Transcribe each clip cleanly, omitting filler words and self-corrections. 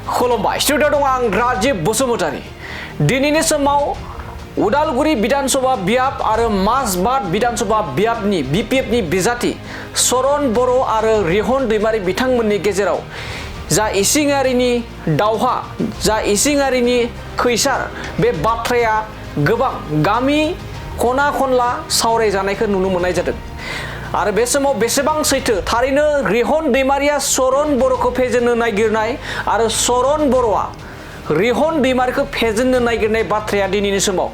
खुलुमबाय स्टुडिअ दं आं राजिब बसुमतारी दिनैनि समाव उदालगुरि विधानसभा बियाब आरो माजबाद विधानसभा बियाबनि बिपिएफनि बिजाथि सरन बर' आरो रिहन दैमारि बिथांमोननि गेजेराव जा इसिङारिनि दावहा जा इसिङारिनि खैसार बे बाथ्राया गोबां गामि खना खनला सावरायजानायखौ नुनो मोननाय जादों आरो बे समाव बेसेबां सैथो थारैनो रिहन दैमारिया सरन बर'खौ फेजेननो नागिरनाय आरो सरन बर'आ रिहन दैमारिखौ फेजेननो नागिरनाय बाथ्राया दिनैनि समाव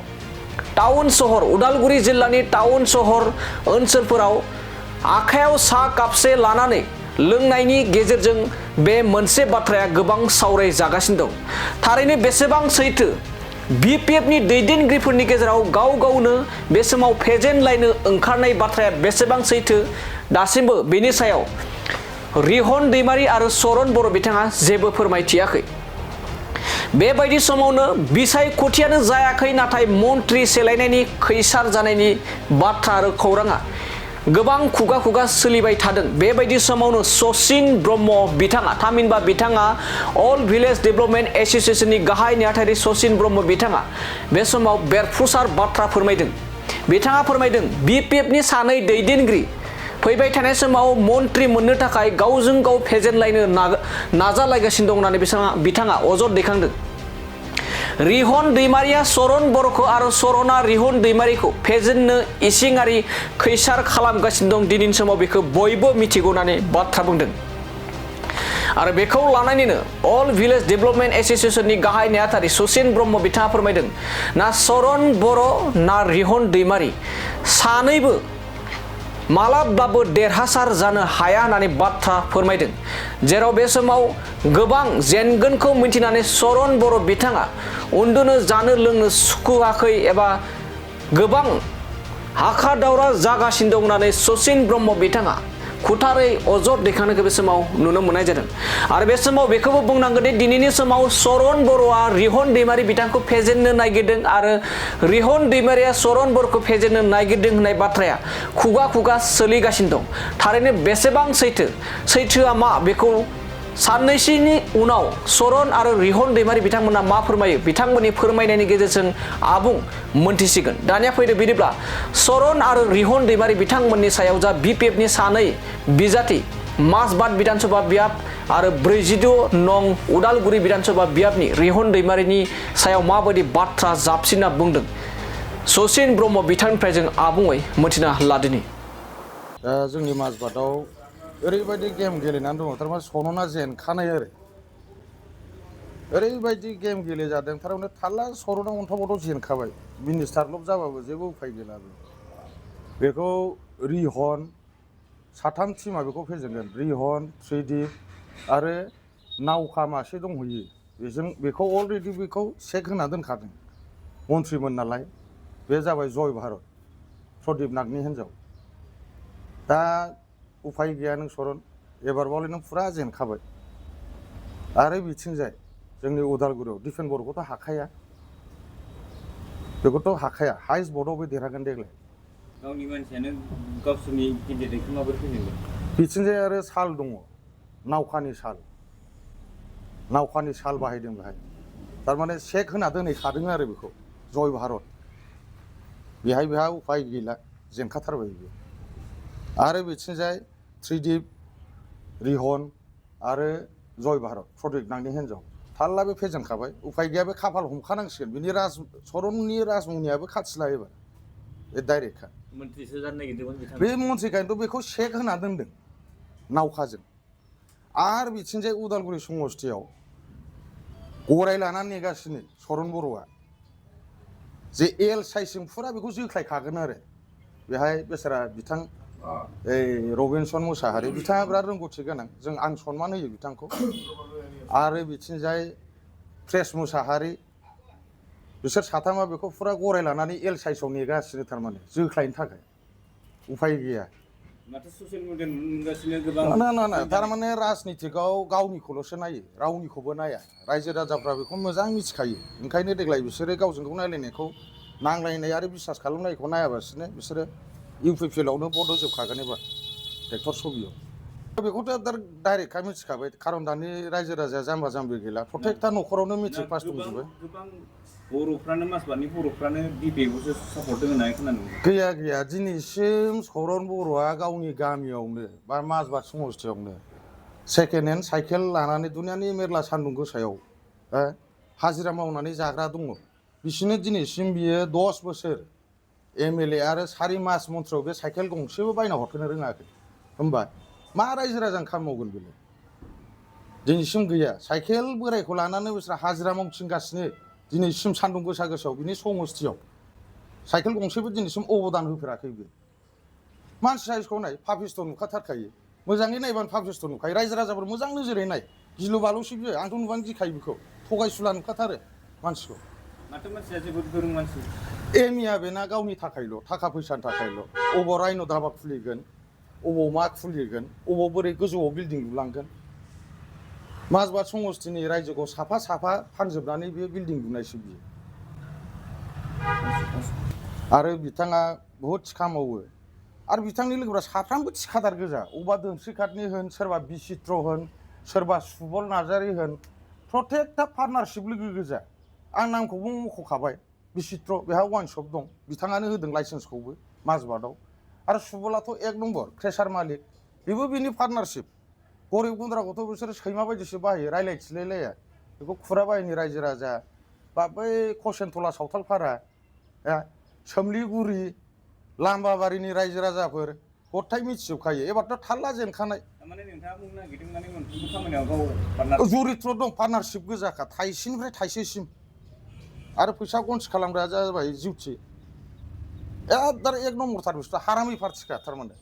टाउन सहर उदालगुरि जिल्लानि टाउन सहर ओनसोलफोराव आखायाव सा कापसे लानानै लोंनायनि गेजेरजों बे मोनसे बाथ्राया गोबां सावरायजागासिनो दं थारैनो बेसेबां सैथो बिपिएफनि दैदेनगिरिफोरनि गेजेराव गाव गावनो बे समाव फेजेनलायनो ओंखारनाय बाथ्राया बेसेबां सैथो दासिमबो बेनि सायाव रिहन दैमारि आरो सरन बर' बिथाङा जेबो फोरमायथियाखै बेबायदि समावनो बिसायख'थियानो जायाखै नाथाय मन्त्रि सोलायनायनि खैसार जानायनि बाथ्रा आरो खौराङा गोबां खुगा खुगा सोलिबाय थादों बेबायदि समावनो सचिन ब्रह्म बिथाङा थामहिनबा बिथाङा अल भिलेज डेभेलपमेन्ट एसोसिएशननि गाहाय नेहाथारि सचिन ब्रह्म बिथाङा बे समाव बेरफुसार बाथ्रा फोरमायदों बिथाङा फोरमायदों बिपिएफनि सानै दैदेनगिरि फैबाय थानाय समाव मन्त्रि मोननो थाखाय गावजों गाव फेजेनलायनो नाजालायगासिनो दं होननानै बिथाङा अजद दैखांदों रिहन दैमारिया सरन बर'खौ आरो सरना रिहन दैमारिखौ फेजेननो इसिङारि खैसार खालामगासिनो दं दिनैनि समाव बेखौ बयबो मिथिगौ होननानै बाथ्रा बुंदों आरो बेखौ लानानैनो अल भिलेज डेभेलपमेन्ट एसोसिएशननि गाहाय नेहाथारि सचिन ब्रह्म बिथाङा फोरमायदों ना सरन बर' ना रिहन दैमारि सानैबो मालाब्लाबो देरहासार जानो हाया होननानै बाथ्रा फोरमायदों जेराव बे समाव गोबां जेनगोनखौ मिथिनानै सरन बर' बिथाङा उन्दुनो जानो लोंनो सुखुवाखै एबा गोबां हाखा दावरा जागासिनो दं होननानै सचिन ब्रह्म बिथाङा खुथारै अजद दैखांनायखौ बे समाव नुनो मोननाय जादों आरो बे समाव बेखौबो बुंनांगोन दि दिनैनि समाव सरन बर'आ रिहन दैमारि बिथांखौ फेजेननो नागिरदों आरो रिहन दैमारिया सरन बर'खौ फेजेननो नागिरदों होननाय बाथ्राया खुगा खुगा सोलिगासिनो दं थारैनो बेसेबां सैथोआ मा बेखौ साननैसोनि उनाव सरन आरो रिहन दैमारि बिथांमोना मा फोरमायो बिथांमोननि फोरमायनायनि गेजेरजों आबुं मोनथिसिगोन दानिया फैदो बिदिब्ला सरन आरो रिहन दैमारि बिथांमोननि सायाव जा बिपिएफनि सानै बिजाथि माजबाद विधानसभा बियाब आरो 42 नं उदालगुरि विधानसभा बियाबनि रिहन दैमारिनि सायाव माबायदि बाथ्रा जाबसिनना बुंदों सचिन ब्रह्म बिथांनिफ्राय जों आबुङै मोनथिना लादिनि जोंनि माजबादाव ओरैबायदि गेम गेलेनानै दङ थारमाने सनना जेनखानाय ओरैबायदि गेम गेलेजादों थारमाने थारला सरना अन्थाव जेनखाबाय मिनिस्टारल' जाबाबो जेबो उफाय गैला बेखौ रिहन साथाम टिमा बेखौ फेजेनगोन रिहन थ्रिदिप आरो नावखा मासे दंहैयो बेखौ अलरेडि बेखौ चेक होना दोनखादों मन्त्रिमोन नालाय बे जाबाय जय भारत प्रदीप नागनि हिन्जाव दा उफाय गैया नों सरन एबारबावलाय नों फुरा जेनखाबाय आरो बिथिंजाय जोंनि उदालगुरियाव दिफेन बर'खौथ' हाखाया हाइस्ट भटआव बे देरहागोन देग्लाय गावनि मानसियानो गावसोरनि केन्डिडेटखौ माबोरै फेजेनगोन बिथिंजाय आरो साल दङ नावखानि साल बाहायदों बेहाय थारमाने चेक होना दोनहैखादों आरो बेखौ जय भारत बेहा उफाय गैला जेनखाथारबाय बे आरो बिथिंजाय थ्रिदिप रिहन आरो जय भारत प्रदीप नागनि हिन्जाव थारला बे फेजेनखाबाय उफाय गैया बे खाफाल हमखानांसिगोन बिनि सरननि राजमुनियाबो खाथिला एबार बे डाइरेक्टखा मन्थ्रिसो जानो नागिरदोंमोन बिथाङा बे मन्थ्रिखायनोथ' बेखौ चेक होना दोनदों नावखाजों आरो बिथिंजाय उदालगुरि समस्थियाव गराय लानानै नेगासिनो सरन बर'आ जे एल साइसजों फुरा बेखौ जोख्लायखागोन आरो बेहाय बेसारा बिथां रबिनसन मुसाहारि बिथाङा बिराद रोंगौथि गोनां आं सनमान होयो बिथांखौ आरो बिथिंजाय प्रेस मुसाहारि बिसोर साथामा बेखौ फुरा गराय लानानै एल साइसआव नेगासिनो थारमाने जोख्लायनो थाखाय उफाय गैया माथो ससियेल मिडिया नुगासिनो गोबां ना थारमाने राजनितिकआव गावनिखौल'सो नायो रावनिखौबो नाया रायजो राजाफ्रा बेखौ मोजां मिथिखायो ओंखायनो देग्लाय बिसोरो गावजों गाव नायलायनायखौ नांलायनाय आरो बिसास खालामनायखौ नायाबासिनो बिसोरो इउपिपिएलआवनो भट होजोबखागोन एबार ट्रेक्टर सबियाव बेखौथ' डाइरेक्टखा मिथिखाबाय खारन दानि रायजो राजाया जाम्बा जाम्बि गैला प्रत्येकथा न'खरावनो मेट्रिक पास दंजोबो गोबां बर'फ्रानो मासबादनि बर'फ्रानो बिपिएफखौसो सापर्ट होनो होननाय खोनानो मोनो गैया दिनैसिम सौरन बर'आ गावनि गामियावनो बा माजबाद समस्थियावनो सेकेन्ड हेन्ड साइकेल लानानै दुनियानि मेरला सान्दुं गोसायाव हाजिरा मावनानै जाग्रा दङ बिसोरनो दिनैसिम बियो 10 बोसोर एमएलए आरो 4 मास मन्थ्रियाव बे साइकेल गंसेबो बायना हरफिननो रोङाखै होमबा मा रायजो राजानि खामानि मावगोन बेलाय दिनैसिम गैया साइकेल बोरायखौ लानानै बिसोर हाजिरा मावथिंगासिनो दिनैसिम सान्दुं गोसा गोसायाव बिनि समस्थियाव साइकेल गंसेबो दिनैसिम अबदान होफेराखै बे मानसि साइजखौ नाय पापिस्ट' नुखाथारखायो मोजाङै नायबानो पापिस्ट' नुखायो रायजो राजाफोर मोजां नोजोरै नाय गिलु बालुसो बियो आंथ' नुबानो गिखायो बेखौ थगायसुला नुखाथारो मानसिखौ माथो मानसिया जोबोद गोरों मानसि एमिया बेना गावनि थाखायल' थाखा फैसानि थाखायल' अबाव रायन' धाबा खुलिगोन अबाव मा खुलिगोन अबाव बोरै गोजौआव बिल्डिं लुलांगोन माजबाद समस्थिनि रायजोखौ साफा साफा फानजोबनानै बे बिल्डिं लुनायसो बियो आरो बिथाङा बहुद थिखा मावो आरो बिथांनि लोगोफ्रा साफ्रामबो थिखादार गोजा अबा दोनस्रिकाटनि होन सोरबा बिचित्र होन सोरबा सुबल नार्जारि होन प्रत्येकथा पार्टनारशिप लोगो गोजा आं नामखौबो मख'खाबाय बिचित्र बेहा वाइन शप दं बिथाङानो होदों लाइसेन्सखौबो माजबादाव आरो सुबलाथ' 1 नम्बर क्रेसार मालिक बेबो बिनि पार्टनारशिप गरिब गुन्द्राखौथ' बिसोर सैमा बायदिसो बाहायो रायलायथिलायलाया बेखौ खुराबाहिनि रायजो राजा बा बै कसेनथला सावथालपारा सोमलिगुरि लाम्बाबारिनि रायजो राजाफोर गथाय मिथिजोबखायो एबारथ' थाल्ला जेनखानाय माने नोंथाङा बुंनो नागिरदों माने मोनफ्रोमबो खामानियाव गाव पार्टनार जरित्र दं पार्टनारशिप गोजाखा थाइसेनिफ्राय थाइसेसिम आरो फैसा गनथि खालामग्राया जाबाय जिउथि एकदम 1 नम्बरथार बुस्थु हारामि पार्टिखा थारमाने